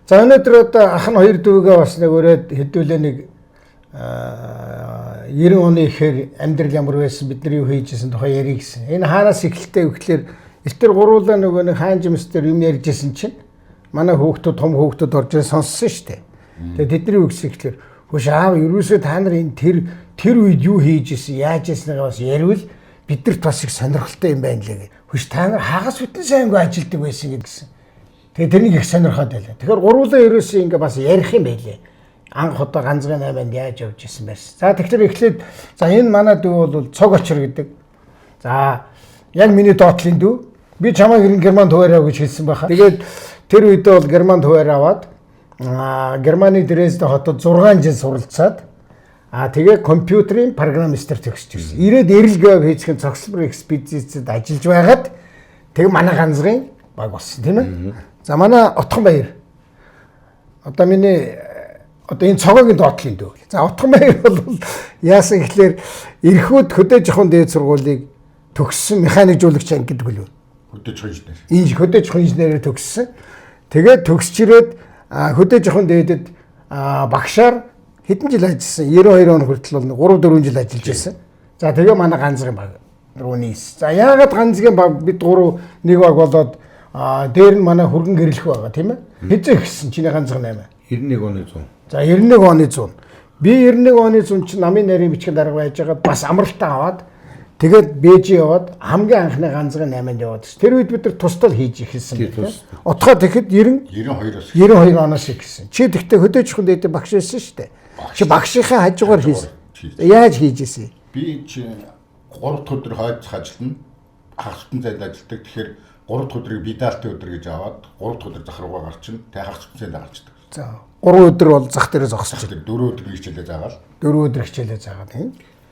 За, өнөөдөр одоо ах нь хоёр дүүгээ бас нэг өрөөд хэдүүлээ нэг 90 оны ихээр амьдрал ямар байсан, бид нар юу хийж исэн тухай ярих гэсэн. Энэ хаанаас эхэлтэй вэ гэхлээр элтер гуруулаа нөгөө нэг хаан жимс дээр юм ярьж исэн чинь манай хүүхдүүд, том хүүхдүүд орж ирэн сонссон шүү дээ. Тэгээд тэдний юу гэсэн гэхлээр хөш аав, ерөөсөө та нар энэ тэр тэр үед юу хийж исэн, яаж ийснийг бас яриул бидэрт бас их сонирхолтой юм байна лээ. Хөш та нар хагас бүтэн сайнгүй ажилдаг байсан гэдгсэн. Тэгээ тэрнийг их сонирхоод байлаа. Тэгэхээр гуруулаа ерөөсөө ингээ бас ярих юм байлээ. Анх одоо ганцхан 8-нд яаж явж исэн байсан. За, тэгэхээр эхлээд за энэ манай дүү бол Цог Очир гэдэг. За, яг миний доотлын дүү. Би чамайг ер нь Герман хуваар ав гэж хэлсэн байхаа. Тэгээд тэр үедээ бол Герман хуваар аваад Германы Дрезден хотод 6 жил суралцаад тэгээ компьютерийн программистер төгсөж ирсэн. Ирээд эрэлгээ хийцхэн цогцлбор экспедицэд ажиллаж байгаад тэг манай ганцхан баг болсон, тийм ээ. За, манай Отхон Баяр. Одоо миний одоо энэ цогоогийн доотлын дүү. За, Отхон Баяр бол яасан гэхлээр эрхүүд хөдөө жохон дээд сургуулийг төгссөн механик жуулагч анги гэдэг үлээ. Хөдөө жохон инженер. Энэ хөдөө жохон инженерээр төгссөн. Тэгээд төгсч ирээд хөдөө жохон дээдэд багшаар хэдэн жил ажилласан? 92 он хүртэл бол 3 4 жил ажиллаж байсан. За, тэгээ манай ганцхан баг руу нийс. За, яагаад ганцхан баг бид гурав нэг баг болоод дээр нь манай хүргэн гэрлэх байгаа, тийм ээ? Хэзээ ихсэн чиний ганцхан 8? 91 оны 100. За, 91 оны 100. Би 91 оны 100 чинь намын нарийн бичгийн дарга байж байгаад бас амралтаа аваад тэгээд Бээжин яваад хамгийн анхны ганцхан 8-нд яваад. Тэр үед бид нар тусдал хийж эхэлсэн байна. Утгаа тэгэхэд 90 92-оос 92 оноос эхэлсэн. Чи тэгтээ хөдөө чухал дээд багш байсан шүү дээ. Чи багшийнхаа хажуугаар хийсэн. Яаж хийж исэн? Би чи 3 дахь өдөр хойд ажиллана. Хагас бүтэн зайд ажилладаг. Тэгэхээр 3 дахь өдрийг бидаалтын өдөр гэж аваад 3 дахь өдөр зах руугаа гарчин. Тэг хагас бүтэн зайд гарчдаг. За, 3 өдөр бол зах дээр зогсож. Тэр 4 өдөр хичээлээ заагаал. 4 өдөр хичээлээ заагаад тийм.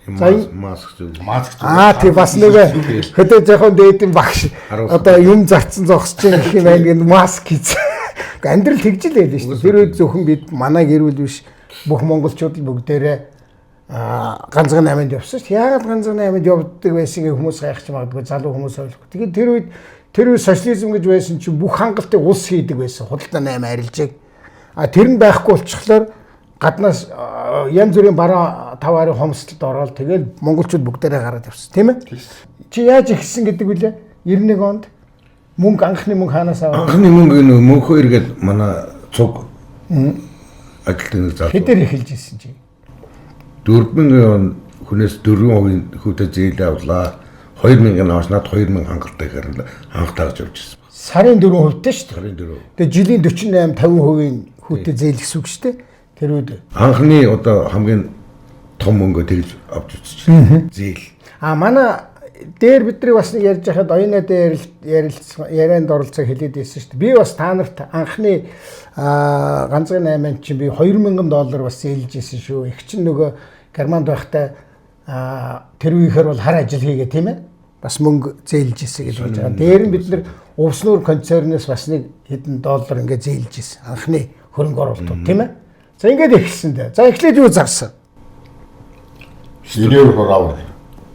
За, маск зүг. Маск зүг. Тий, бас нэг хөдөө жоохон дээдэн багш одоо юм зарцсан зогсож байгаа гэх юм байна гэн маск хийсэн. Амьдрал тэгж л байлаа шүү дээ. Тэр үед зөвхөн бид манай гэр бүл биш, бүх монголчууд л бүгдээрээ ганцхан 8-нд явсан шүү. Яагаад ганцхан 8-нд явдаг байсыг хүмүүс гайхаж магадгүй, залуу хүмүүс ойлгохгүй. Тэгээд тэр үед социализм гэж байсан чинь бүх хангалтыг улс хийдэг байсан. Худалдаа 8 арилжааг. Тэр нь байхгүй болчихлоор гаднаас янз бүрийн бараа таварын хомсдолд ороод тэгээд монголчууд бүгдээрээ гараад явсан, тийм ээ? Чи яаж эхэлсэн гэдэг үлээ? 91 онд мөнгө, анхны мөнгө хаанаас аваа? Анхны мөнгө нөө мөнхөө эргээд манай цуг ажилтны нэг залуу. Хэдээр эхэлж ирсэн чи? 4000 он хүнээс 4% хүүтэй зээл авлаа. 2000 аваас над 2000 хангалттай гэхээр хангалтаа гэж явж ирсэн. Сарын 4% тэй шүү дээ. Сарын 4. Тэгээ жилийн 48 50% хүүтэй зээл гэсэн үг шүү дээ. Тэр үед анхны одоо хамгийн том мөнгө тэгж авч үзчихсэн. Зээл. Манай дээр бидний бас нэг ярьж байхад оюунаа дээр ярилцсан, ярианд оролцоо хэлээд байсан шүү дээ. Би бас та нарт анхны ганцхан 8-нд чинь би $2000 бас зээлж исэн шүү. Их чинь нөгөө Германд байхдаа тэр үехээр бол хар ажил хийгээ, тийм ээ? Бас мөнгө зээлж исэн гэж болж байгаа. Дээр нь бид нар Увснуур концернээс бас нэг хэдэн доллар ингээ зээлж исэн. Анхны хөрөнгө оруулалтууд, тийм ээ? За, ингээд эхэлсэн дээ. За, эхлээд юу зарсан? 92 хурав.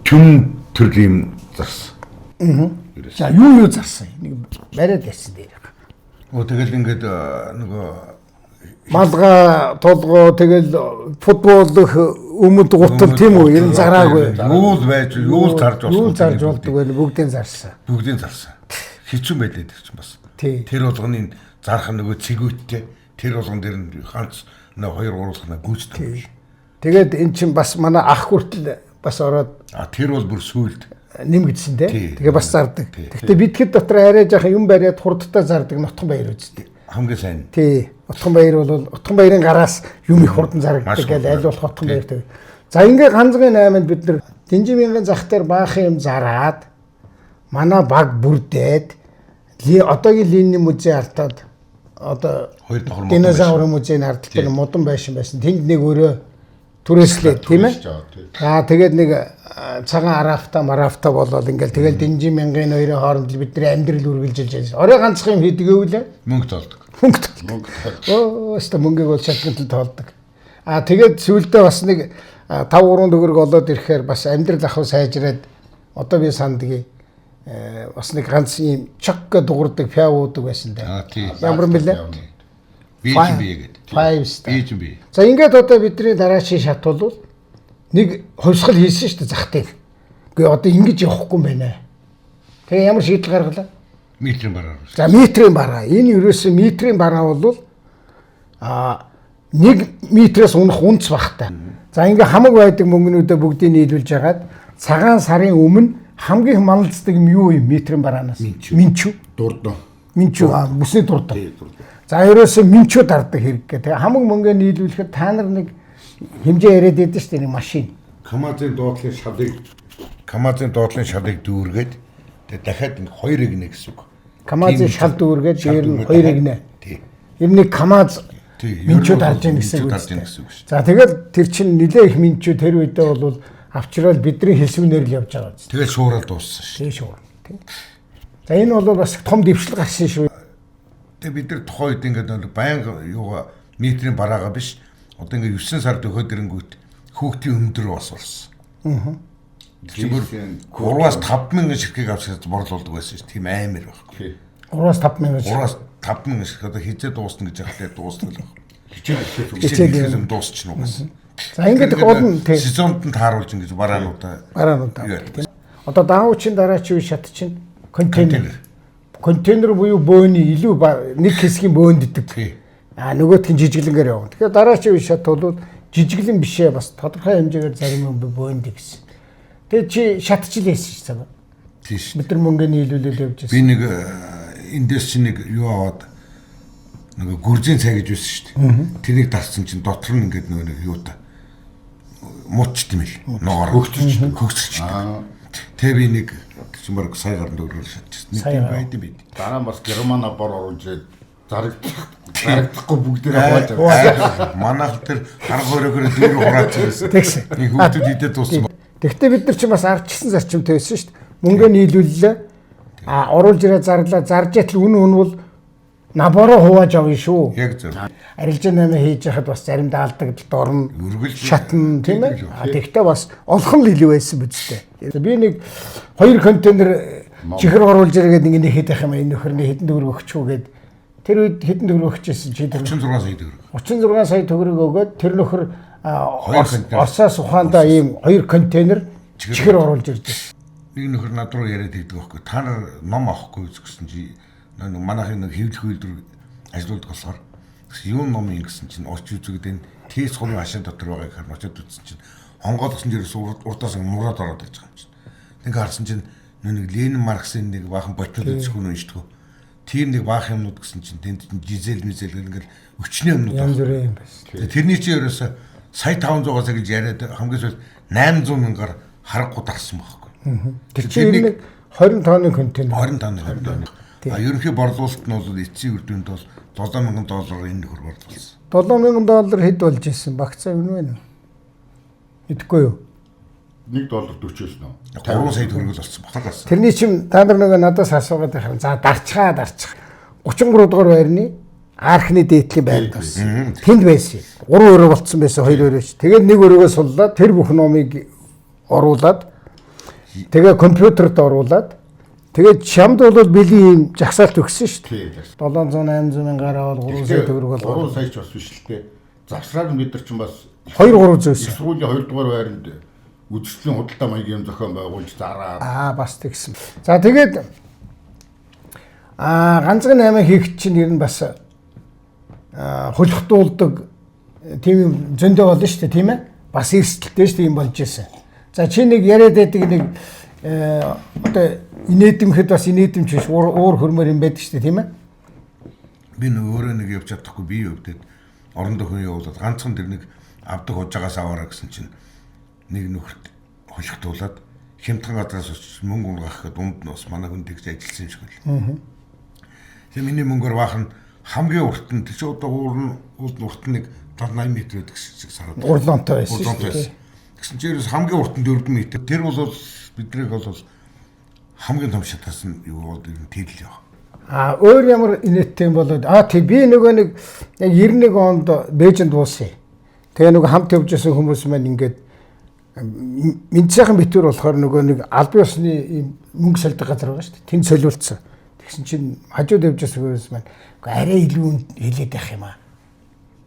Түн төрлийн юм зарсан. За, юу зарсан? Нэг бариад ярьсан дээр. Тэгэл ингээд нөгөө малга тулгуу, тэгэл футболх өмд гутал, тийм үү? Ер нь зараагүй. Юу л байж, юу л зарж болох. Юу зарж болдог вэ? Бүгдийг зарсан. Бүгдийг зарсан. Хэцүү байлээ тэр чинь бас. Тэр болгоны зарах нөгөө цэгүүттэй тэр болгон дээр нь ганц 2 3 хана гүйцэтгэв. Тэгээд эн чинь бас манай ах хүртэл бас ороод тэр бол бүр сүүлд нэмэгдсэн те. Тэгээ бас зардаг. Гэхдээ бид хэд дотор арай жаахан юм бариад хурдтай зардаг Нотхон Баяр үсттэй. Хамгийн сайн. Тий. Отхон Баяр бол Отхон Баярын гараас юм их хурдан зарагддаг гэж аль болох Отхон Баяр тэг. За, ингээ ганцхан 8-нд бид нар Динжимийн зах дээр баахан юм зараад манай баг бүрдээд одоогийн Ленин музей артаад одоо динозаврын музейн ардтал дээр модон байшин байсан. Тэнд нэг өрөө түрээслээ, тийм ээ. Тэгээд нэг цагаан арафта марафта болоод ингээл тэгэл Динжин мянган хоёрын хооронд бидний амьдрал үргэлжилж байсан. Орой ганцхан юм хийдэг өвлөө. Мөнгө тоолдог. Мөнгө тоолдог. Өөстө мөнгийг бол шалгантал тоолдог. Тэгээд сүүлдээ бас нэг 5 3 төгрөг олоод ирэхээр бас амьдрал ахуй сайжраад одоо би сандгийг бас нэг ганц ийм чок гэж дуурдаг пиав уудаг байсан дээ. Тий. Ямар мэлээ? Би чинь бие гэдэг. 5 star. Би чинь бие. За ингээд одоо бидний дараачийн шат бол нэг хувьсгал хийсэн шүү дээ зах дээр. Үгүй одоо ингэж явахгүй юм байна. Тэгээ ямар шийдэл гаргалаа? Метрийн бараа. За метрийн бараа. Энэ ерөөсөө метрийн бараа бол 1 метрээс унах унц багтай. За ингээ хамаг байдаг мөнгнүүдээ бүгдийг нийлүүлж хагаад цагаан сарын өмнө хамгийн их маналцдаг юм юу юм метрийн бараанаас? Минчүү. Дурдан. Минчүү бүсний дурдан. За ерөөсөө минчүү дардаг хэрэг гэх. Тэгээ хамаг мөнгөө нийлүүлэхэд та нар нэг хэмжээ яриад байдаг шүү дээ нэг машин. КАМАЗын доотлын шалыг дүүргээд тэгээ дахиад нэг хоёр эгнэ гэсэн үг. КАМАЗын шал дүүргээд дээр нь хоёр эгнэ. Тий. Ер нь КАМАЗ минчүү дарж гин гэсэн үг. За тэгэл тэр чинь нилээ их минчүү тэр үедээ бол авчрал бидний хэлсвэнээр л явж байгаа биз. Тэгэл шуурал дууссан шүү. Тэгээ шуурал. Тий. За энэ бол бас том дэвшил гарсан шүү. Тэгээ бид нар тухайн үед ингээд байнга юугаа метрийн бараагаа биш одоо ингээд 9 сард өгөөд ирэнгүүт хүүхдийн өндөр бас болсон. Аа. Тэр 3-аас 5 мянган ширхгийг авч борлуулдаг байсан шүү. Тийм амар байхгүй. 3-аас 5 мянган. 3-аас 5 мянган ширхэг одоо хизээ дуусна гэж яхалтай дуусна л байна. Хичээл юм дуусчихна угаас. За ингээд олон сезонд нь тааруулж ингэж бараануудаа. Бараануудаа. Одоо даавуучин дараач үе шат чинь контейнер. Контейнер буюу бөөний илүү нэг хэсгийн бөөндөдөг. Аа нөгөөх нь жижиглэнгээр явна. Тэгэхээр дараач үе шат бол жижиглэн бишээ бас тодорхой хэмжээгээр зарим юм бөөндөг гэсэн. Тэгээ чи шатчихлээсэн шүү дээ. Тийш. Бид нар мөнгө нийлүүлэл явж байсан. Би нэг эндээс чи нэг юу аваад нөгөө гүрзийн цай гэж байсан шүү дээ. Тэрийг дарсан чинь дотор нь ингээд нөгөө нэг юутай муучт юм л. Ногоор хөгцөрч. Тэгээ би нэг чинь баг сая гарan төгрөгөөр шатчихсан. Нэг юм байд юм бид. Дараа нь бас Герман бор оруулж ирээд зарагдахгүй бүгдээрээ хувааж авсан. Манайх тэр харга хоригоор дүүрэн хураач байсан. Тэгсэн. Нэг хүүхдүүд идээд дууссан. Тэгвэл бид нар чинь бас ардчсан зарчимтай байсан шүү дээ. Мөнгө нийлүүллээ. А оруулж ирээ зарлаа. Зарж ятал үн үн бол набороо хувааж авна шүү. Яг зөв. Арилжаа 8 хийж яхад бас заримдаа алдагдaltaд орно. Шатна тийм ээ. А тэгтээ бас олох нь илүү байсан биз дээ. Би нэг 2 контейнер чихэр оруулж ирээд ингэ нэхэд байх юм энэ нөхөрний хэдэн төгрөг өгч үү гээд тэр үед хэдэн төгрөг өгчээсэн чи тэр 36 сая төгрөг. 36 сая төгрөг өгөөд тэр нөхөр Оросоос ухаандаа ийм 2 контейнер чихэр оруулж ирж байсан. Нэг нөхөр над руу яриад өгдөг байхгүй. Та нар ном авахгүй гэсэн чи манайхын нэг хэвлэх үйлдвэр ажилладаг болохоор юу ном юм гэсэн чинь орч үзэгэд энэ тэс гурван хашаа дотор байгааг харна очиод үзсэн чинь онгойлгосон дээрээс урдаас мураад ороод ирж байгаа юм чинь. Нэг харсан чинь нэг Ленин Марксын нэг баахан ботил үзэх хүн уншдаг. Тийм нэг баах юмнууд гэсэн чинь тэнд чинь жизел мизел ингээл өчнөө юмнууд янз бүрийн юм байсан. Тэрний чинь ерөөсө сая 500-аас гэж яриад хамгийн сүүлд 800 мянгаар харахгүй дарсан байхгүй. Тэр чинь нэг 20 тонны контейнер. 20 тонны контейнер. А ерөнхий борлуулалт нь бол эцсийн үр дүнд бол 7000 доллараар энэ нөхөр борлуулсан. 7000 доллар хэд болж исэн? Багцаа үнэ вэ? Мэдэхгүй юу? 1 доллар 40-өөс нөө. 3 сая төгрөг л болсон баг. Тэрний чинь та нар нөгөө надаас асуугаад байх юм. За дарчгаа. 33 дугаар байрны архны дээдлийн байранд болсон. Тэнд байсан. 3 өрөө болцсон байсан, 2 өрөө ч. Тэгээд нэг өрөөгөө суллаад тэр бүх номыг оруулаад тэгээ компьютерт оруулаад тэгээд чамд бол бэлгийн юм жагсаалт өгсөн шүү дээ. 700 800 мянгаар аваад 3 сая төгрөг болоо. 3 сая ч бас биш л дээ. Завсраар нь бид нар чинь бас 2 3 зөөсөн. Их сургуулийн 2 дугаар байранд үзэсгэлэн худалдаа маягийн юм зохион байгуулж зараад. Аа бас тэгсэн. За тэгээд ганцхан 8 хийх чинь ер нь бас хөлхтуулдаг тийм юм зөндөө болно шүү дээ, тийм ээ? Бас эрсдэлтэй шүү дээ юм болж исэн. За чи нэг яриад байдаг нэг одоо инээдэмхэд бас инээдэмч биш уур хөрмөр юм байдаг шүү дээ, тийм ээ? Би нэг өөрөө нэг явж чадахгүй би өвдөд орондоо хүн явуулаад ганцхан тэр нэг авдаг хужаагаас аваараа гэсэн чинь нэг нөхөрт хөлхтуулаад хямдхан газраас очиж мөнгө унгаах гэхэд дунд нь бас манай хүн тэгж ажилласан юм шиг байл. Тэгээ миний мөнгөөр баах нь хамгийн урт нь тэр чинь одоо уур нь урт нь нэг 70 80 м байдаг шиг санагдав. Урлонтой байсан шүү дээ. Тэгсэн чинь ерөөс хамгийн урт нь 4 м. Тэр бол биднийг бол хамгийн том шатаасан юу бол ер нь тэр л яа. А өөр ямар инээдтэй юм болоод тий би нөгөө нэг яг 91 онд Бээжинд буусан. Тэгээ нөгөө хамт явж байсан хүмүүс маань ингээд Минцайхан битүүр болохоор нөгөө нэг албан ёсны ийм мөнгө сольдог газар байгаа шүү дээ. Тэнд солиулцсан. Тэгсэн чинь хажууд явж байсан хүмүүс маань үгүй арай илүү хилээд байх юм аа.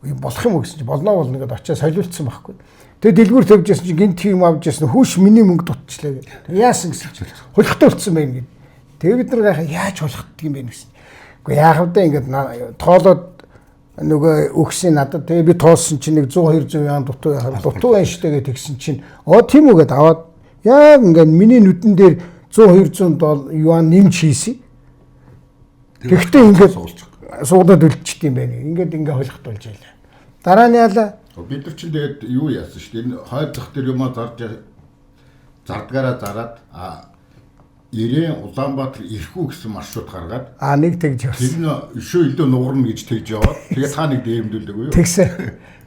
Болох юм уу гэсэн чи болно болно гэдээ очиж солиулсан байхгүй. Тэгээ дэлгүүр тавьж ясан чи гинт юм авч ясан хүүш миний мөнгө дутчихлаа гэдэг. Яасан гэсэн чи хулигтай болцсон байх гэд. Тэгээ бид нар гайхаа яаж хулигддаг юм бэ гэсэн. Үгүй яах вэ ингээд тоолоод нөгөө өгсөн надад тэгээ би тоолсон чинь нэг 100 200 яан дутуу яхаар дутуу байна штэ гэж тэгсэн чинь оо тийм үү гэд аваад яг ингээд миний нүдэн дээр 100 200 юан нэмж хийсэн. Тэгэхдээ ингээд суудад үлдчихсэн юм байна. Ингээд ингээ холихт болж байлаа. Дараа нь яалаа. Бид нар чинь тэгээд юу яасан шүү дээ. Энэ хойд зах дээр юмаа зарж зардгаараа зараад Ирэн Улаанбаатар ирэхүү гэсэн маршрут гаргаад нэг тэгж явсан. Тэр нь өшөө илүү нугарна гэж тэгж яваад тэгээ та нэг дээрэмдүүлдэг үү? Тэгсэн.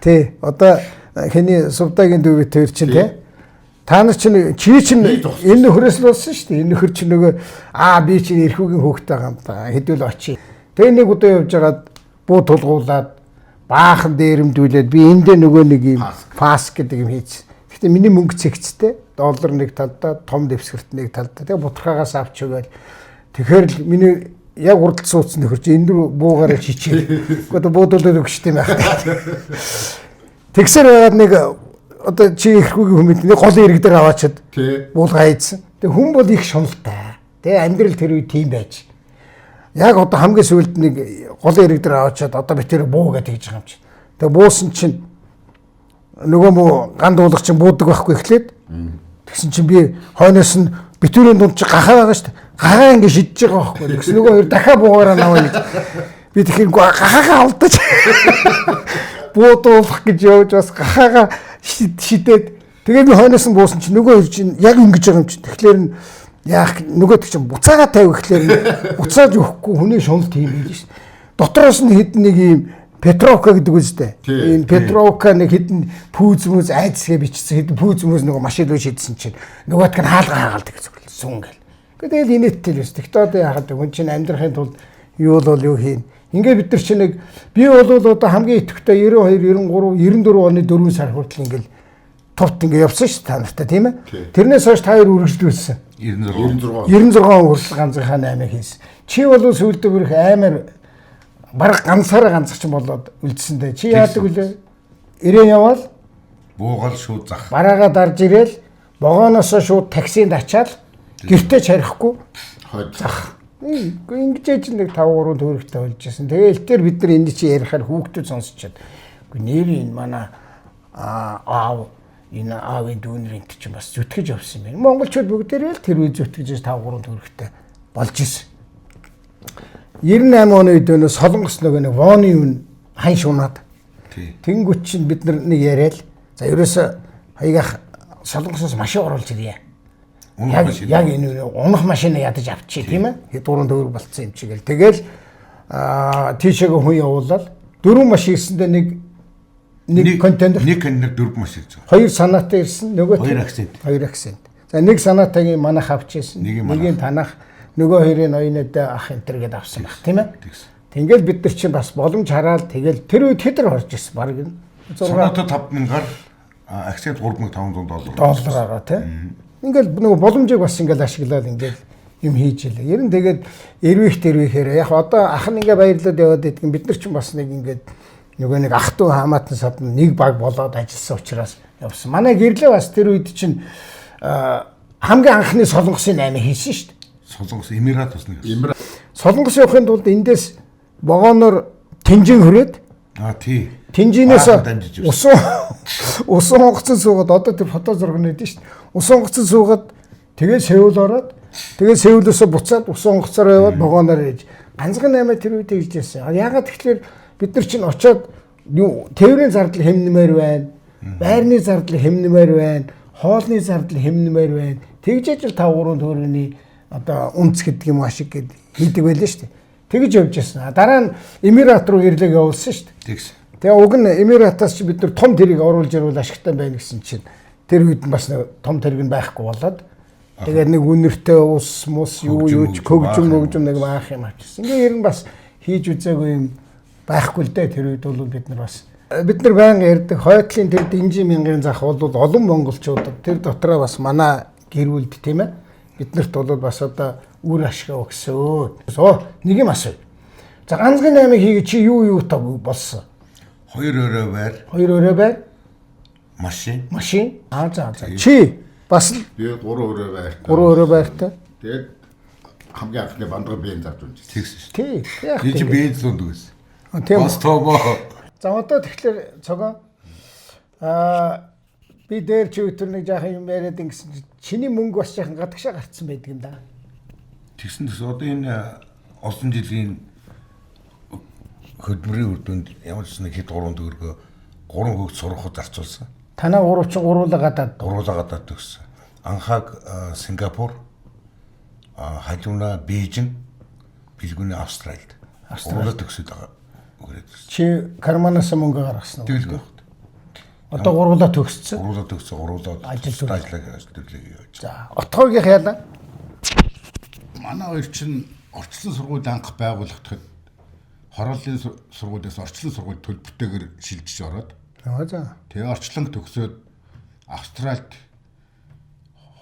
Тий. Одоо хэний Сувдагийн дүү бит хоёр чинь тий. Та нар чинь чи чинь энэ нөхрөөс л болсон шүү дээ. Энэ нөхөр чинь нөгөө би чинь эрхүүгийн хөөхтэй байгаа юм да. Хэдүүл очие. Тэгээ нэг удаа явж байгаад буу тулгуулад баахан дээрэмдүүлээд би эндээ нөгөө нэг юм фаск гэдэг юм хийсэн. Гэхдээ миний мөнгө цэгцтэй доллар нэг талдаа, том дэвсгэрт нэг талдаа. Тэгээ бутархаагаас авч өгөөл. Тэгэхээр л миний яг урдл суудсан нөхөр чи энэ рүү буугаараа чичээ. Гэхдээ одоо буудуулаад өгч тийм байх. Тэгсэр байгаад нэг одоо чи ихэхүүгийн хүмүүст нэг гол ирэг дээр аваачаад буулга хайдсан. Тэгээ хүн бол их шуналтай. Тэгээ амьдрал тэр үе тийм байж. Яг одоо хамгийн сүүлд нэг гол ирэг дээр аваачаад одоо би тэр буу гэж тэгж байгаа юм чи. Тэгээ буусан чинь нөгөө мө ган дуулах чинь буудаг байхгүй эхлээд. Тэгсэн чинь би хойноос нь битүүрийн дунд чи гахаа байгаа шүү дээ. Гахаа ингэ шидэж байгаа байхгүй. Тэгсэн нөгөө хоёр дахиад буугаараа наваа гэж. Би тэгэхээр гахаагаа алдаж буудуулах гэж явж бас гахаагаа шидээд тэгээд би хойноос нь буусан чинь нөгөө хоёр чинь яг ингэж байгаа юм чинь. Тэгэхээр нь яах нөгөөдөг чинь буцаага тавь гэхлээр буцааж өгөхгүй хүний шунал тийм байж шүү дээ. Дотроос нь хэд нэг юм Петровка гэдэг үстэй. Энэ Петровка нэг хэдэн пүүз мүз айдсгээ бичсэн хэдэн пүүз мүз нөгөө машин руу шидсэн чинь нөгөөтг нь хаалга хаагалдаг гэж зүгэл сүүн гэл. Тэгэл инээдтэй л өс. Тэгтээ одоо яхад хүн чинь амьдрахын тулд юу бол юу хийн. Ингээ бид нар чинь нэг би бол одоо хамгийн идэвхтэй 92, 93, 94 оны 4 сар хүртэл ингээл товт ингээ явсан шүү та нартай тийм ээ. Тэрнээс хойш та хоёр үргэлжлүүлсэн. 96 он хүртэл ганцынхаа 8 хийсэн. Чи бол сүүлдээ бүрх амар бараг ганцаараа ганцарчин болоод үлдсэндээ. Чи яадаг вүлээ? Ирэн яваал буугаал шууд зах. Бараагаа дарж ирээл вагоноосоо шууд таксинд ачаал гэртээ чарахгүй хойд зах. Ингэж ээж нэг 5 3 төгрөгтэй болж исэн. Тэгээл тэр бид нар энэ чи ярихаар хүүхдүүд сонсчод. Үгүй нэр энэ манай аав энэ аавын дүүнэр энт чинь бас зүтгэж явсан юм байна. Монголчууд бүгдээрээ л тэр үе зүтгэж 5 3 төгрөгтэй болж исэн. 98 оны үед нөө Солонгос нөгөө нэг воны үн хань шунаад. Тэнгүүт чинь бид нар нэг яриад за ерөөсө хаягаах Солонгосоос машин оруулж ирье. Яг энэ унах машина ядаж авчи тийм ээ. Хэд 3 төгрөг болцсон юм чигээл. Тэгэл тийшээгээ хүн явуулаад 4 машин ирсэндээ нэг контейнер нэг контейнер 4 машин ирсэн. 2 санаатай ирсэн. Нөгөө 2 акцент. 2 акцент. За нэг санаатайгийн манайх авч ирсэн. Нэгийг танах нөгөө хоёрын оюунууд ах энэ төр гэдээ авсан баг тийм ээ. Тэгэл бид нар чинь бас боломж хараад тэгэл тэр үед тэд нар орж ирсэн баг энэ 6 5000-аар акцент 3500 доллараараа тийм. Ингээл нөгөө боломжийг бас ингээл ашиглаад ингээл юм хийж илээ. Ер нь тэгээд эрвих тэрвихээр яг одоо ах нь ингээ баярлаад яваад идэх бид нар чинь бас нэг ингээд нөгөө нэг ах トゥ хамаатан садан нэг баг болоод ажилласан учраас явсан. Манай гэрлээ бас тэр үед чинь хамгийн анхны Солонгосын 8 хийсэн шүү дээ. Солонгос Эмират бас нэг. Солонгос явахын тулд эндээс вагоноор Тэнжин хүрээд тий. Тэнжинээс усан онгоцон суугаад одоо тэр фото зураг нэдэн шүү дээ. Усан онгоцон суугаад тэгээ Сеул ороод тэгээ Сеулөөсөө буцаад усан онгоцоор яваад вагоноор ээж ганцхан 8 тэр үед хийж байсан. Ягаад тэгэхээр бид нар чинь очоод тээврийн зардал хэмнэмээр байна. Байрны зардал хэмнэмээр байна. Хоолны зардал хэмнэмээр байна. Тэгж ажил 5 3 төгрөгийн одоо үнц гэдэг юм ашиг гэд хийдэг байлаа шүү дээ. Тэгж явж байсан. Дараа нь Эмират руу гэрлэг явуулсан шүү дээ. Тэгс. Тэгээ уг нь Эмиратаас чи бид нар том тэрийг оруулж ирвэл ашигтай байна гэсэн чинь тэр үед нь бас нэг том тэрэг нь байхгүй болоод тэгээд нэг үнэртэй ус мус юу юу ч хөгжим нэг маах юм авчихсан. Ингээ ер нь бас хийж үзээгүй юм байхгүй л дээ. Тэр үед бол бид нар бас бид нар байнга ярьдаг хойтлын тэр динжин мянган зах бол олон монголчуудад тэр дотроо бас манай гэр бүлд тийм ээ биднэрт бол бас одоо үр ашгаа өгсөө. Нэг юм асуу. За ганцхан 8-ыг хийгээ чи юу юу та болсон? 2 өрөө байр, 2 өрөө байр, машин. Машин. Аа за за. Чи бас л Би 3 өрөө байртай. 3 өрөө байртай. Тэгээд хамгийн анхны бандга бенз авч унжсэн. Тэгсэн шүү. Тий. Яг Би чи тийм. бенз ундаг байсан. А, тийм. Бас томоо. За одоо тэгэхээр цогоо би дээр чи өтөр нэг жаахан юм яриад ингэсэн чи чиний мөнгө бас жаахан гадагшаа гарцсан байдаг юм да. Тэгсэн төс одоо энэ олон жилийн хөдөлмөрийн үр дүнд ямар ч нэг хэд 3 төгрөгөө 3 хүүхд сурахад зарцуулсан. Танаа гурав чи гуруула гадаад. Гуруула гадаад төгссөн. Анхааг Сингапур, Халиуна Бээжин, Бэлгүүний Австралид. Гуруула төгсөд байгаа. Өгөөд ирсэн. Чи карманаас мөнгө гаргасан уу? Тэгэл байх. Одоо гуруула төгссөн. Гуруула төгссөн, гуруула Ажил төрлөө. ажил төрлөө хийж. За, отгоогийнх яалаа? Манай хоёр чинь орчлон сургууль анх байгуулагдахад хорооллын сургуулиас орчлон сургууль төлбөртэйгээр шилжиж ороод Аа за. тэгээ орчлон төгсөөд Австралид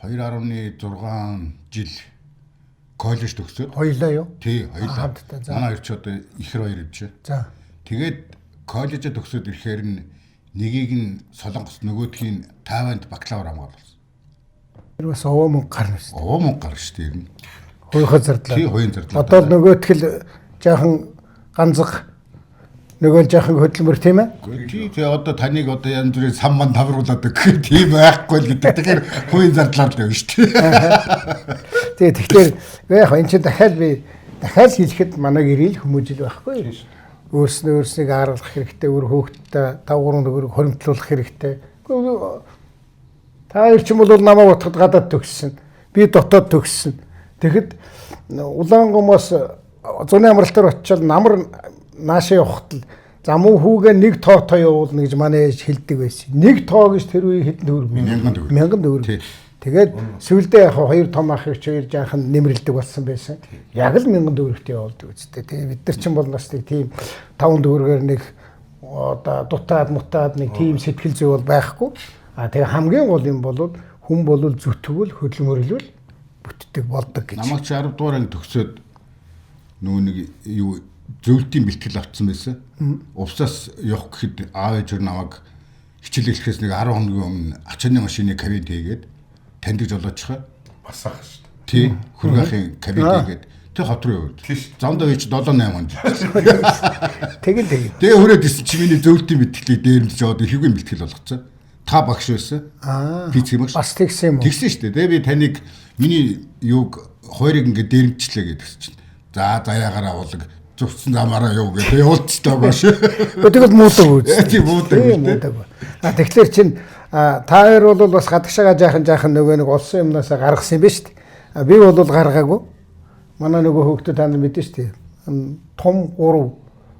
2.6 жил коллеж төгсөөд Хоёлаа юу? тий хоёулаа. Хамтдаа, за. Манай хоёр ч одоо ихэр хоёр юм чи. За. Тэгээд коллежид төгсөөд ирэхээр нь нэгийг нь Солонгос нөгөөдгийг нь Тайванд бакалавр хамгаалсан. Тэр бас овоо мөнгө гарна шүү. Овоо мөнгө гарна шүү дээ ер нь. Хуйха зардлаа. Тий хувийн зардлаа. Одоо л нөгөөтгөл жаахан ганцах нөгөө л жаахан хөдөлмөр тийм ээ? Тий тий одоо таныг одоо янз бүрийн сан ман тавруулаад өгөх тийм байхгүй л гэдэг. Тэгэхээр хувийн зардлаар л явна шүү дээ. Тэгээ тэгэхээр яг энэ чинь дахиад би дахиад хэлэхэд манай гэрэл хүмүүжил байхгүй. Өөрснөө өөрснийг аргалах хэрэгтэй, үр хөөхтэй 5 3 төгрөг хоримтлуулах хэрэгтэй. Үгүй, та хоёр ч юм бол намайг утгад гадаад төгссөн. Би дотоод төгссөн. Тэгэхэд улаан гомоос зуны амралтаар очиод намар наашаа явахад л замуу хүүгээ нэг тоо тоо явуулна гэж манай ээж хэлдэг байсан. Нэг тоо гэж тэр үеийн хэдэн төгрөг? Мянган төгрөг. Мянган төгрөг. Тий. Тэгээд сүүлдээ яг хоёр том ах их хоёр жаахан нэмрэлдэг болсон байсан. Яг л 1000 төгрөгтэй явуулдаг үстэй. Тэгээ бид нар чинь бол бас нэг тийм 5 төгрөгөөр нэг одоо дутаад мутаад нэг тийм сэтгэл зүй бол байхгүй. А тэгээ хамгийн гол юм бол хүн бол зүтгүүл хөдөлмөрлөл бүтдэг болдог гэж. Намайг чи 10 дугаар анги төгсөөд нөгөө нэг юу зөвлөлтийн бэлтгэл авцсан байсан. Увсаас явах гэхэд аав ээж өөр намайг хичээл эхлэхээс нэг 10 хоногийн өмнө ачааны машины кабинет хийгээд таньдаг жолоочхоо. Бас ах шүү дээ. Тий, хөргөхийн кабинет хийгээд тэг хот руу явуулж. Замдаа чи 7 8 хоног. Тэгин тэгин. Тэгээ хүрээд исэн чи миний зөвлөлтийн бэлтгэлийг дээрэмдэж яваад ихүүгийн бэлтгэл болгоцсон. Та багш байсан. Аа. Физик багш. Бас тэгсэн юм уу? Тэгсэн шүү дээ. Тэгээ би таныг миний юуг хоёрыг ингээд дээрэмдчихлээ гэдэгс чинь. За заяагаараа уулаг зүвцэн замаараа яв гэдэг явуулчихлаа багш. Гэхдээ тэгэл муудаг үз. Тийм, муудаг үз, тий. Муудаг. А тэгэхээр чин та хоёр бол бас гадагшаага жаахан жаахан нөгөө нэг олсон юмнасаа гаргасан юм байна шүү дээ. А би бол гаргаагүй. Манай нөгөө хөөгтөө та нар мэдэн шүү дээ. Том 3,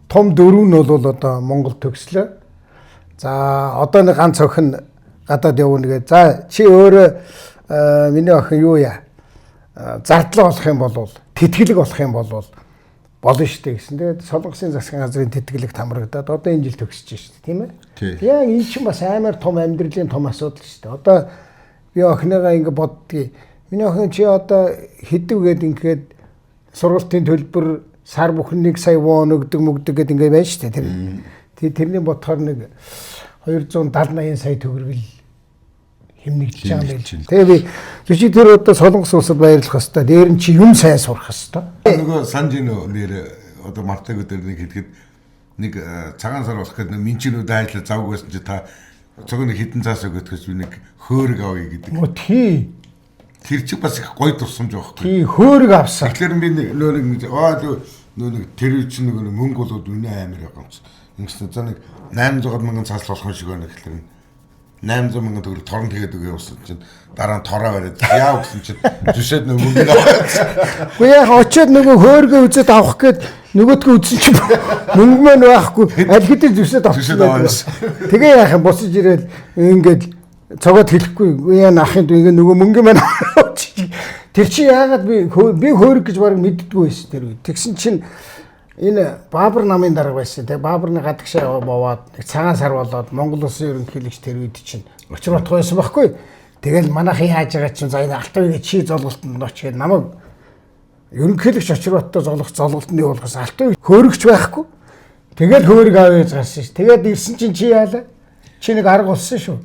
том 4 нь бол одоо Монгол төгслөө. За одоо нэг ганц охин гадаад явна гэ. За чи өөрөө миний охин юу яа? Зардлаа болох юм бол тэтгэлэг болох юм бол болно шүү дээ гэсэн. Тэгээд Солонгосын засгийн газрын тэтгэлэг хамрагдаад одоо энэ жил төгсөж шүү дээ, тийм ээ? Яг энэ чинь бас амар том амьдралын том асуудал шүү дээ. Одоо би охиныгоо ингэ боддгийг. Миний охин чи одоо хэдв гээд ингээд сургалтын төлбөр сар бүхэн 1 сая вон өгдөг мөгдөг гээд ингэ байна шүү дээ. Тэр тэрний бодохоор нэг 270 80 сая төгрөг л хэмнэгдэж байгаа юм байна. Тэгээ би чи тэр одоо Солонгос улсад баярлах хэвээр. Дээр нь чи юм сайн сурах хэвээр. Нөгөө санаж гинөө нэр одоо мартаг өдөр нэг хэлэхэд нэг цагаан сар болох гээд минчинүүд ажиллаа завг байсан чи та цог нэг хідэн цаас өгөхөөс би нэг хөөрөг авъя гэдэг. Мө тий. Тэр чи бас их гоё тусамж байхгүй. Тий хөөрөг авсан. Тэгэхээр би нөө нэг нөө нэг тэр үе чинь нэг мөнгө болоод үнэ амар явах юм чи. Ингэсэн за нэг 800 мянган цаас болох юм шиг байна гэхлээр 800 мянган төгрөг торон тэгээд өгөө явсан чинь дараа нь тороо бариад яав гэсэн чинь зүшээд нөө мөнгө аваад. Гэхдээ яг очиод нөгөө хөөргөө үзээд авах гээд нөгөөдгөө үзсэн чинь мөнгө мөн байхгүй аль хэдийн зүшээд авчихсан. Тэгээ яах юм буцаж ирээд ингээд цогоод хэлэхгүй яа нахын ингээ нөгөө мөнгө мань тэр чи яагаад би хөөрг гэж бараг мэддэггүй байсан тэр үед. Тэгсэн чинь энэ Баабар намын дарга байсан. Тэгээ Баабарны гадагшаа бовоод нэг цагаан сар болоод Монгол улсын ерөнхийлөгч тэр үед чинь учир утга байсан байхгүй. Тэгэл манайхан яаж байгаа чинь за энэ Алтан чи золголтонд очиад намайг ерөнхийлөгч Очирбаттай золгох золголтонд явуулахаас Алтан хөөрөгч байхгүй. Тэгэл хөөрг авъяж гарсан ш. Тэгээд ирсэн чинь чи яалаа? Чи нэг арга болсон шүү.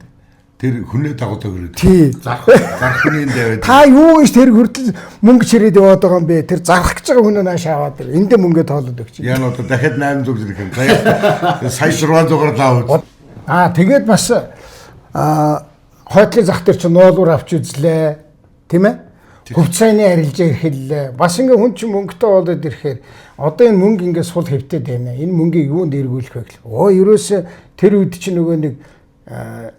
Тэр хүнээ дагуулдаг өрөөд. Тий. Зарх зарх хүний даваад. Та юу гэж тэр хүртэл мөнгө чирээд яваад байгаа юм бэ? Тэр зарах гэж байгаа хүн нааш аваад ир. Эндээ мөнгө тоолоод өгч. Яа нь одоо дахиад 800 зэрэг юм. Сая 600-аар лаав. Аа тэгээд бас хойтлын зах дээр чинь ноолуур авч үзлээ. Тийм ээ? Хувьцааны арилжаа эрхэллээ. Бас ингээ хүн чинь мөнгөтэй болоод ирэхээр одоо энэ мөнгө ингээ сул хэвтээд байна. Энэ мөнгийг юунд эргүүлэх вэ гэл. Оо ерөөсөө тэр үед чинь нөгөө нэг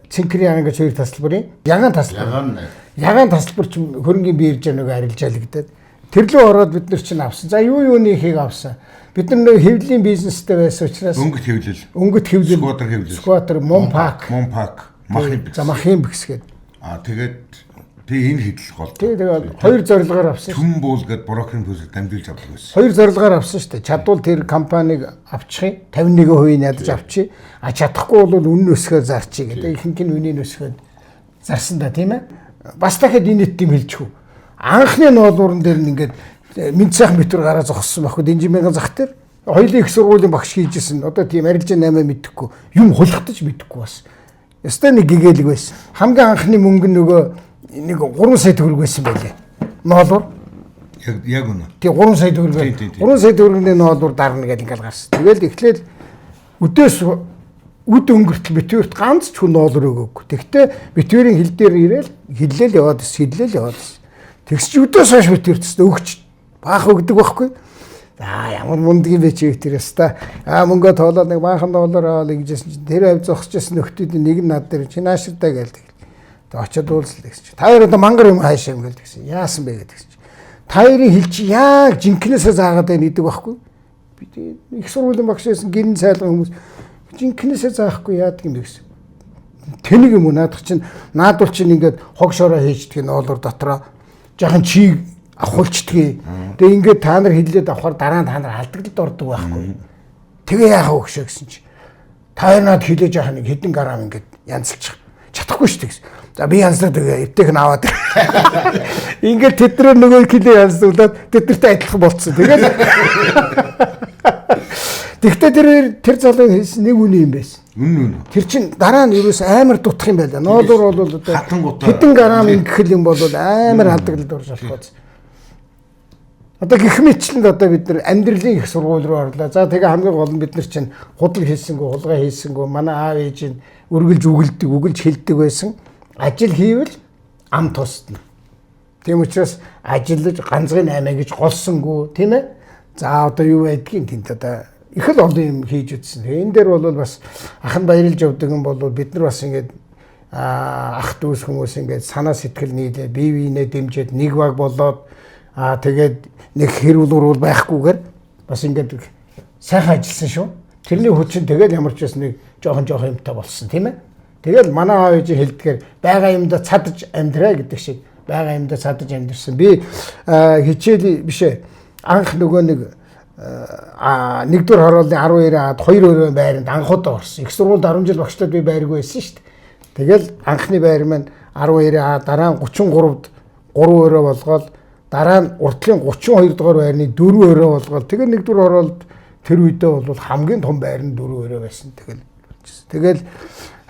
цэнхэр ягаан гэж хоёр тасалбарын ягаан тасалбар. Ягаан тасалбар чинь хөрөнгийн биржээр нөгөө арилжаалагдаад тэр лөө ороод бид нар чинь авсан. За юу юуны ихийг авсан. Бид нар нөгөө хэвлэлийн бизнестэй байсан учраас өнгөт хэвлэл. Өнгөт хэвлэл, сквотер хэвлэл. Сквотер, Монпак. Монпак, махын бикс. За махын бикс гэдэг. Аа тэгээд тэг энэ хэдлэх бол. Тэгээд хоёр зорилгоор авсан. Түн буул гэд брокерийн пүсээр дамжуулж авдаг байсан. Хоёр зорилгоор авсан шүү дээ. Чадвал тэр компаниг авчих, 51% нь ядаж авчи. А чадахгүй бол үнэн өсгөөр зарчий гэдэг. Ихэнх нь үнийн өсгөөд зарсан да тийм ээ. Бас дахиад энэ тийм хэлчихв. Анхны ноолуурн дээр нь ингээд мэд сайхан битүүр гараа зогссон байхгүй Дэнжимийн зах дээр. Хоёулын их сургуулийн багш хийжсэн. Одоо тийм арилжаа 8 мэдэхгүй. Юм хулгатаж мэдэхгүй бас. Ёстой нэг гэгээлэг байсан. Хамгийн анхны мөнгө нь нөгөө нэг 3 сая төгрөг байсан байлээ. Ноолуур. Яг үнэ. Тий 3 сая төгрөг. 3 сая төгрөгийн ноолуур дарна гэдэг ингээл гарсан. Тэгэл эхлээл өдөөс үд өнгөртөл битүүрт ганц ч хүн ноолуур өгөөгүй. Тэгтээ битүүрийн хил дээр ирээл хиллээл яваад ис хиллээл яваад ис. Тэгс чи өдөөс хойш битүүрт өгч баах өгдөг байхгүй. За ямар мундаг юм бэ чи тэр яста. Аа мөнгө тоолоод нэг баахан доллар аваад ингэжсэн чинь тэр авь зогсчихсан нөхдүүдийн нэг нь над дээр чи нааширдаа гээл тэгэл. Очиод уулзлаа гэсэн чи. Та хоёр одоо мангар юм хаашаа юм гээл тэгсэн. Яасан бэ гэдэг чи. Та хоёрын хил чи яг жинкнээсээ заагаад байна гэдэг байхгүй. Би их сургуулийн багш байсан гэрэн цайлган хүмүүс жинкнээсээ заахгүй яадаг юм бэ гэсэн. Тэнэг юм уу наадах чинь наадвал чинь ингээд хог шороо хийждэг ноолуур дотроо жаахан чиг авахулчдгийг. Тэгээ ингээд та нар хиллээд авахар дараа нь та нар алдагдлалд ордог байхгүй. Тэгээ яах вэ гэшээ гэсэн чи. Та хоёр над хилээ жаахан нэг хэдэн грамм ингээд янзалчих. Чадахгүй шүү дээ гэсэн. За би янзлаад өгье. Эвтэйх нь аваад. Ингээд тэднэр нөгөө кило янзлуулад тэднэртэй адилхан болцсон. Тэгээд Тэгтээ тэр залуу хийсэн нэг үнэ юм байсан. Үнэн үнэ. Тэр чин дараа нь ерөөс амар дутах юм байлаа. Ноолуур бол одоо хэдэн грамм ингэхэл юм бол амар алдагдлалд орж болох байсан. Одоо гэх мэтчлэнд одоо бид нар амьдралын их сургууль руу орлоо. За тэгээ хамгийн гол нь бид нар чинь худал хийсэнгүү, хулгай хийсэнгүү, манай аав ээж нь үргэлж үгэлдэг, үгэлж хэлдэг байсан. Ажил хийвэл ам тусдна. Тийм учраас ажиллаж ганцхан 8 гэж голсонгүй, тийм ээ? За одоо юу байдгийг тэнд одоо их л олон юм хийж үзсэн. Энэ дээр бол бас ах нь баярлж явдаг юм бол бид нар бас ингээд ах дүүс хүмүүс ингээд санаа сэтгэл нийлээ, бие биенээ дэмжиж нэг баг болоод тэгээд нэг хэрүүл уруул байхгүйгээр бас ингээд сайхан ажилласан шүү. Тэрний хүчин тэгэл ямар ч байсан нэг жоохон юмтай болсон, тийм ээ? Тэгэл манай аав ээжийн хэлдгээр байгаа юмдаа цадаж амьдраа гэдэг шиг байгаа юмдаа цадаж амьдэрсэн. Би хичээл биш ээ. Анх нөгөө нэг нэгдүгээр хорооллын 12-аад 2 өрөө байранд анхудаа орсон. Их сургуульд 10 жил багшлаад би байргүй байсан шүү дээ. Тэгэл анхны байр маань 12-аа дараа нь 33-д 3 өрөө болгоод дараа нь уртлын 32 дугаар байрны 4 өрөө болгоод тэгээ нэгдүгээр хороолд тэр үедээ бол хамгийн том байр нь 4 өрөө байсан. Тэгэл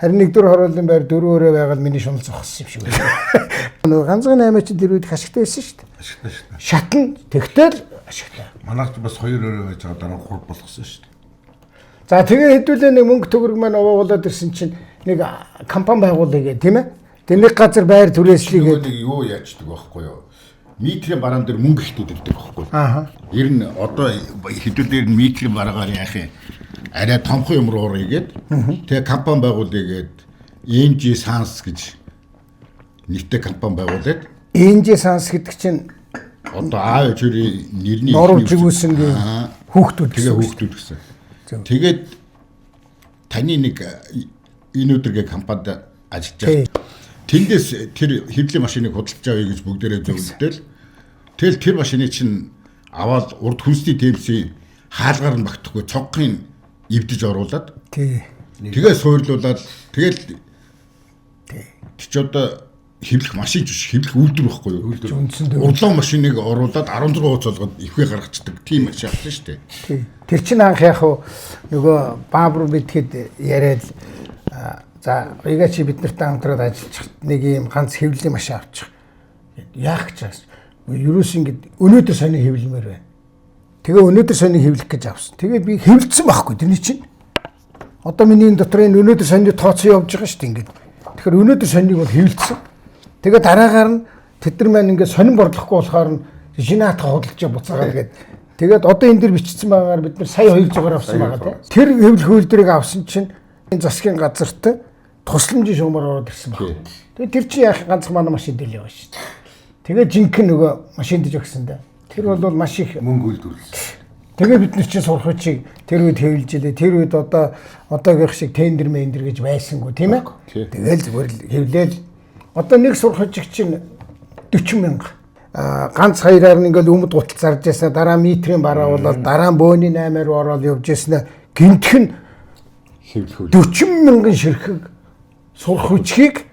харин нэгдүгээр хорооллын байр 4 өрөө байгаад миний шунал зогссон юм шиг байна. Нөгөө ганцхан 8 чинь тэр үед их ашигтай байсан шүү дээ. Ашигтай шүү дээ. Шатна тэгтэл ашигтай. Манайх ч бас 2 өрөө байж байгаа дараа 3 болгосон шүү дээ. За тэгээ хэдүүлээ нэг мөнгө төгрөг маань овоогуулад ирсэн чинь нэг компани байгуулъя гэх тийм ээ. Тэр нэг газар байр түрээслэе гэдэг нэг юу яачдаг байхгүй юу? Митрийн бараан дээр мөнгө ихтэй дэрдэг байхгүй. Аа. Ер нь одоо хэдүүлээр нь митрийн бараагаар яах юм? Арай томхон юм руу оръё гээд тэгээ компани байгуулъя гээд NG Sans гэж нэртэй компани байгуулад NG Sans гэдэг чинь одоо аав ээжийн нэрний Норов жигүүсэнгийн хүүхдүүд тэгээ хүүхдүүд гэсэн. Тэгээд таны нэг энэ өдргээ компанид ажиллаж байгаа. Тэндээс тэр хэвлэлийн машиныг худалдаж авъя гэж бүгдээрээ зөвлөдөл. Тэгэл тэр машиныг чинь аваад урд хүнсний тэмцийн хаалгаар нь багтахгүй цогхын эвдэж оруулаад тий. Тэгээ суурлуулад тэгэл тий. Чи одоо Хэвлэх машин ч биш, хэвлэх үйлдвэр байхгүй юу? Үндсэндээ Урлаа машиныг оруулаад 16 хуудас болгоод ивхээ гаргачихдаг тийм машин авсан шүү дээ. Тий. Тэр чинь анх яг хуу нөгөө бааб руу битгэд яриад за уяга чи бид нартай хамтраад ажиллаж нэг юм ганц хэвлэлийн машин авчих. Яах гэж байгаа юм. Ерөөс ингэж өнөөдөр сони хэвлэмээр байна. Тэгээ өнөөдөр сони хэвлэх гэж авсан. Тэгээд би хэвлэлсэн байхгүй тэрний чинь. Одоо миний энэ дотор энэ өнөөдөр сони тооцоо явж байгаа шүү дээ ингээд. Тэгэхээр өнөөдөр сониг бол хэвлэлсэн. Тэгээ дараагаар нь тэд нар маань ингээд сонин борлохгүй болохоор нь шинэ хатга худалдаж буцаагаад гээд тэгээд одоо энэ дэр бичсэн байгаагаар бид нар сая 200-аар авсан байгаа тийм. Тэр хэвлэх үйлдвэрийг авсан чинь энэ засгийн газарт тусламжийн шугамар ороод ирсэн байна. Тэгээд тэр чинь яах ганцхан манай машин дээр л явна шүү дээ. Тэгээд жинхэнэ нөгөө машин дэж өгсөн дээ. Тэр бол маш их Мөнгө үйлдвэрлэсэн. Тэгээ бид нар чинь сурах хүчийг тэр үед хэвлж илээ. Тэр үед одоо одоогийнх шиг тендер мендер гэж байсангүй тийм ээ. Тэгэл зүгээр л хэвлээл. Одоо нэг сурах хүчиг чинь 40 мянга. Ганц хоёроор нь ингээл өмд гутал зарж яснаа дараа метрийн бараа болоод дараа нь бөөний 8-аар ороод явж яснаа гинтх нь Хэвлэх үйл. 40 мянган ширхэг сурах хүчийг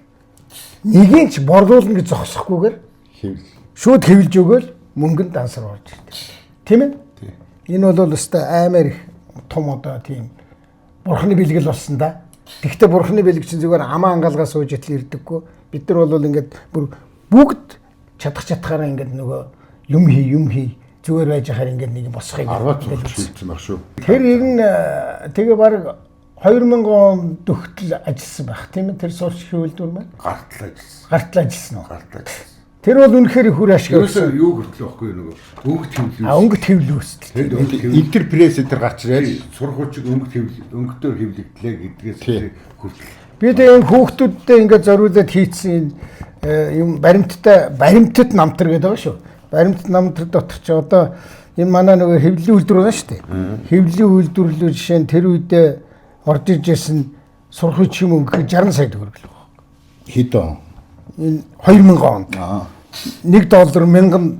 нэгийг ч борлуулна гэж зогсохгүйгээр Хэвлэл. шууд хэвлж өгөөл мөнгөнд дансар орж ирдэг. Тийм ээ? Энэ бол өстой аймаар их том одоо тийм бурхны бэлгэл болсон да. Тэгвэл бурхны бэлэг чинь зүгээр амаа ангаалгаа сууж итэл ирдэггүй. Бид нар бол ингээд бүр бүгд чадах чадхаараа ингээд нөгөө юм хий юм хий зүгээр байж хахаар ингээд нэг босхийг 10 цуг шийдсэн баг шүү. Тэр ер нь тэгээ баг 2000 он дөхтөл ажилласан байх тийм ээ. Тэр сурч үйлдвэр маань Гартал ажилласан. гартал ажилласан уу? Гартал ажилласан. Тэр бол үнэхээр их үр ашиг Ерөөсөө өгсөн. юу хүртэл байхгүй нөгөө өнгөт хэвлэл. А өнгөт хэвлэл үүстэл. Тэнд өнгөт хэвлэл Интерпресс энэ төр гарч ирээд сурах хүчиг өнгөт хэвлэл өнгөтөөр хэвлэгдлээ гэдгээс Тий. хүртэл Би тэгээ энэ хүүхдүүдтэй ингээд зориулаад хийцсэн энэ юм баримттай баримтат намтар гэдэг байгаа шүү. Баримтат намтар дотор чи одоо энэ манай нөгөө хэвлэлийн үйлдвэр байгаа шүү дээ. Хэвлэлийн үйлдвэрлэлүү жишээ нь тэр үедээ орж иж исэн сурах хүч юм өнгө 60 сая төгрөг л байна. хэд он? Энэ 2000 онд Аа. 1 доллар 1000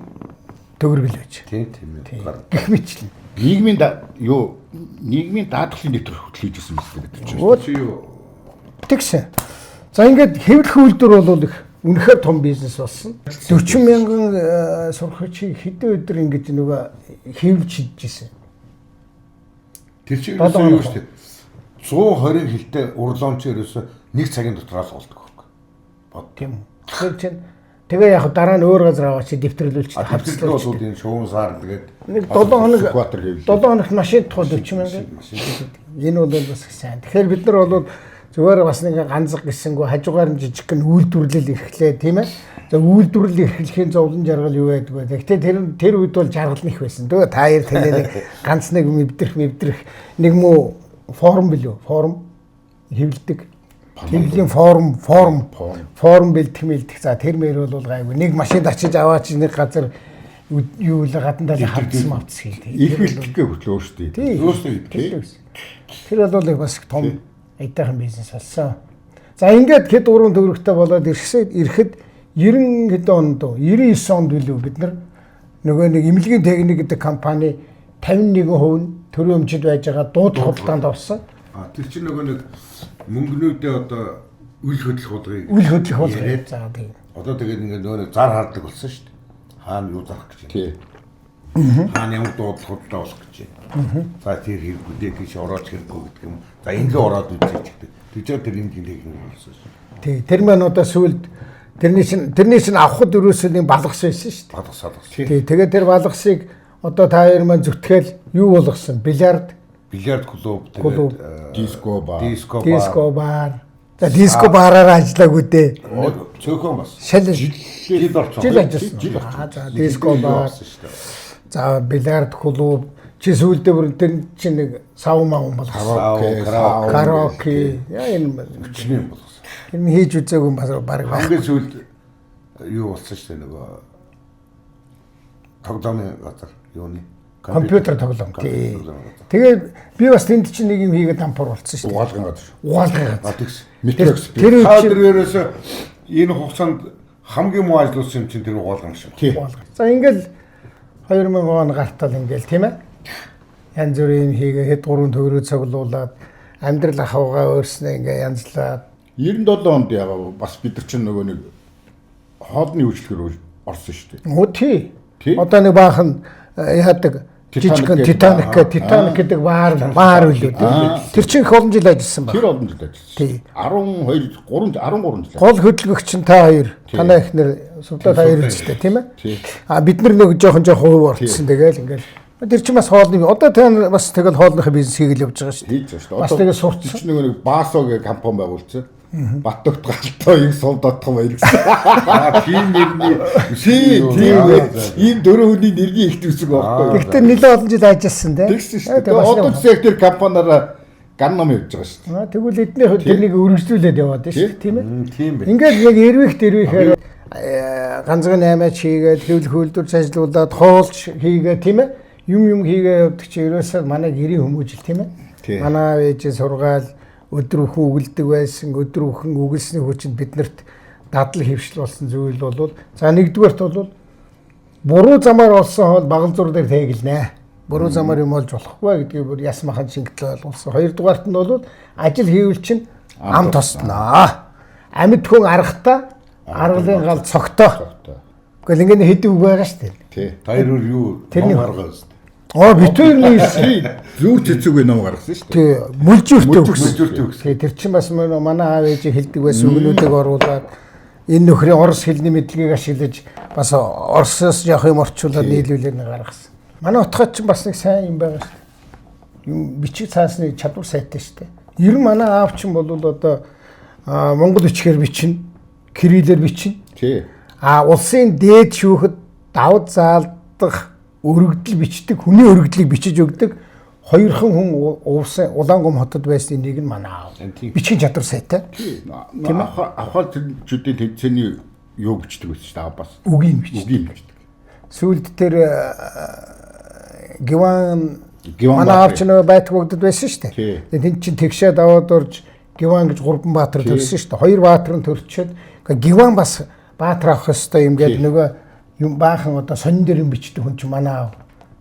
төгрөг л байж. тийм тийм ээ. Гар. Гэх мэтлэн. Нийгмийн юу нийгмийн даатгалын нэвтрэх хөтөл хийж ирсэн мэт бид чинь. Өө Чи юу Тэгсэн. За ингээд хэвлэх үйлдвэр бол их үнэхээр том бизнес болсон. 40 мянган сурахчийг хэдэн өдөр ингэж нөгөө хэвлж шидэж исэн. Тэр чинь Долоо ерөөсөө юу хоног. шүү дээ. 120 хилтэй урлоомч ерөөсөө нэг цагийн дотор л болдог байхгүй. Бод. Тийм үү. Тэгэхээр чинь тэгээ яг дараа нь өөр газар аваач дэвтэрлүүлж А тэтгэл бол энэ шуун сар тэгээд Нэг 7 хоног Сүхбаатар хэвлэл. 7 хоногт машин тухай 40 мянган. машин Энэ бол бас их сайн. Тэгэхээр бид нар бол зүгээр бас нэг ганцаг гисэнгүү хажуугаар нь жижиг гэн үйлдвэрлэл эрхлээ тийм ээ. За үйлдвэрлэл эрхлэхийн зовлон жаргал юу байдаг вэ? Гэхдээ тэр үед бол жаргал нь их байсан. Тэгээ та хоёр тэнэ нэг ганц нэг мэвдэрх нэг муу форум билүү? Форум хэвлдэг. Хэвлэлийн форум форум бэлдэх мэлдэх. За тэр мэр бол гайгүй. Нэг машинд очиж аваач нэг газар юу л гадна талын хавцсан мавцс хийдэг. Их бэлтгэхгүй хөтлөө өөрсдөө. Тий. Өөрсдөө хийдэг. Тэр бол их бас их том аятайхан бизнес болсон. За ингээд хэд гурван төгрөгтэй болоод ирэхэд 90 хэдэн онд уу 99 онд билүү бид нар нөгөө нэг эмнэлгийн техник гэдэг компани 51% нь төрийн өмчөд байж байгаа дуудлага худалдаанд орсон. А тэр чинь нөгөө нэг мөнгнүүдээ одоо үл хөдлөх хулгайг Үл хөдлөх хулгай. яриад За тийм. Одоо тэгээд ингээд нөгөө нэг зар хардаг болсон шүү дээ. Хаана юу зарах гэж байна. Тий. Хаана ямар дуудлага худалдаа болох гэж байна. За тэр хэрэггүй дээ тийш ороод хэрэггүй гэдэг юм. За энэ рүү ороод үзье гэдэг. Тэгж байгаа тэр эмнэлгийн техник болсон шүү. Тий. Тэр маань одоо сүүлд тэрний чинь авахд ерөөсөө нэг балгас байсан шүү дээ. Балгас салгас. Тий. Тэгээд тэр балгасыг одоо та хоёр маань зүтгээл юу болгосон? Бильярд, Бильярд клуб Клуб. тэгээд Диско бар. диско бар. диско бар. За диско бараараа ажиллаагүй дээ. Нэг Цөөхөн бас. Шал Жил орсон. жил ажилласан. Жил орсон. Аа за диско бар, болсон шүү дээ. за бильярд клуб. Чи сүүлдээ бүр тэр чинь нэг сав мав болгосон. Караоке, Караоке, Караоке. Яа энэ Өчнөө юм болгосон. тэр нь хийж үзээгүй юм бас баг байх. Хамгийн сүүлд юу болсон шүү дээ нөгөө тоглоомын газар юуны Компьютер тоглоом. Тий. тоглоомын газар. Тэгээ би бас тэнд чинь нэг юм хийгээд ампар болцсон шүү дээ. Угаалгын газар. Угаалгын А газар. тэгс. Метро экспресс. Тэр үед Та чинь тэр ерөөсөө энэ хугацаанд хамгийн муу ажилласан юм чинь тэр угаалган шиг. Тий. угаалга. За ингээл 2000 он гартал ингээл тийм ээ. Янз бүрийн юм хийгээ хэд гурван төгрөг цуглуулад амьдрал ахуйгаа өөрснөө ингээ янзлаад 97 онд ягаа бас бид нар чинь нөгөө нэг хоолны үйлчлэгээр орсон шүү дээ. Өө тий. Тий. Одоо нэг баахан яадаг жижигхэн Титаник Титаник гэх Титаник гэдэг баар үлээ. Тэр чинь их олон жил ажилласан баг. Тэр олон жил ажилласан. Тий. 12 3 13 жил. Гол хөдөлгөгч нь та хоёр, танай эхнэр Сувдаа та хоёр үстэй тийм ээ. Тий. А бид нар нэг жоохон хувь орцсон тэгэл ингээл. Тэр чинь бас хоолны одоо та нар бас тэгэл хоолныхоо бизнес хийгээл явж байгаа шүү дээ. Хийж байгаа шүү дээ. Бас тэгээ сурцсан. Чи нэг Басо гэх компани байгуулсан. Баттогт галтаа их сум дотхон баяр гэсэн. Аа тийм нэрний Тий, тийм үү. Ийм дөрөв хүний нэргийн ихт үсэг байхгүй. Гэхдээ нэлээд олон жил ажилласан тийм. Тэгсэн шүү дээ. Одоо ч яг тэр компаниараа ган ном явж байгаа шүү дээ. Тэгвэл эдний хувьд тэрнийг өргөжлүүлээд яваад байна шүү дээ, тийм ээ. Тийм байх. Ингээд яг эрвих дэрвихээр ганцхан наймаач хийгээд хэвлэх үйлдвэрч ажилуулад хоолч хийгээд тийм ээ. Юм хийгээ явдаг чи ерөөсөө манай гэрийн хүмүүжил тийм Тий. ээ. Манай ээж сургаал өдөр өхөн үгэлдэг байсан, өдөр өхөн үгэлсний хүчинд биднэрт дадал хэвшил болсон зүйл бол за нэгдүгээрт бол буруу замаар олсон хоол багал зур дээр тэглэнэ. Буруу замаар юм олж болохгүй гэдгийг бүр яс махан шингэтэл ойлгуулсан. Хоёрдугаарт нь бол ажил хийвэл чинь ам тосноо. Амьд хүн аргатаа аргалын гал цогтоо. Гэхдээ ингэ хэдэн үг байгаа шүү дээ. Тий. Та хоёр юу Тэрний- ном гаргаа өст. Оо бид хоёр нийлсэн. Тий. Зүүр цэцүүгээ ном гаргасан шүү дээ. Тий, мүлжүүртэй өгсөн. Мүлжүүртэй өгсөн. Тий, тэр чинь бас манай аав ээжийг хэлдэг байсан үгнүүдийг оруулаад энэ нөхрийн орос хэлний мэдлэгийг ашиглаж бас оросоос явах юм орчуулад нийлүүлээд нэг гаргасан. Манай утгаа чинь бас нэг сайн юм байгаа шүү дээ. Юм бичиг цаасны чадвар сайтай шүү дээ. Ер нь манай аав чинь бол одоо монгол бичгээр бичнэ, кириллээр бичнэ. Тий. А улсын дээд шүүхэд давд заалдах өргөдөл бичдэг, хүний өргөдлийг бичиж өгдөг хоёрхан хүн уусан Улаангум хотод байсны нэг нь манай аав. Тийм. Бичгийн чадвар сайтай. Тий. Авахал чүүдийн тэмцээний юу бичдэг байсан шүү дээ. Бас Үгийг бичдэг. үгийн бичдэг. Сүүлд тэр Гиван Гиван манай аав Баатар. ч нөгөө байтг богдод байсан шүү дээ. Тий. Тэгээд тэнд чинь тэгшээд аваад орж Гиван гэж гурван баатар төрсөн шүү дээ. Хоёр баатар нь төрчөөд Гиван бас баатар авах ёстой юм гээд Тий. нөгөө юм баахан одоо сонин дээр юм бичдэг хүн чинь манай аав.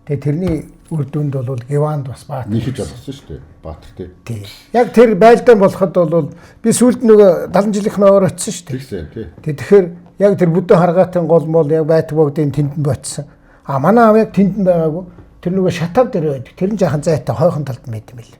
Тэгээд тэрний үр дүнд бол Гиванд бас баатар. Нийхэж олгосон шүү дээ. Баатар тий. Тий. Яг тэр байлдаан болоход бол би сүүлд нөгөө 70 жилийнх нь овоор очсон шүү дээ. Тэгсэн тий. Тэгэхээр яг тэр бүдүүн харгаатын гол мол яг байтг богдын тэнд нь бодсон. А манай аав яг тэнд нь байгаагүй. Тэр нөгөө шатав дээр байдаг. Тэр нь жаахан зайтай хойхон талд нь байт юм бэл.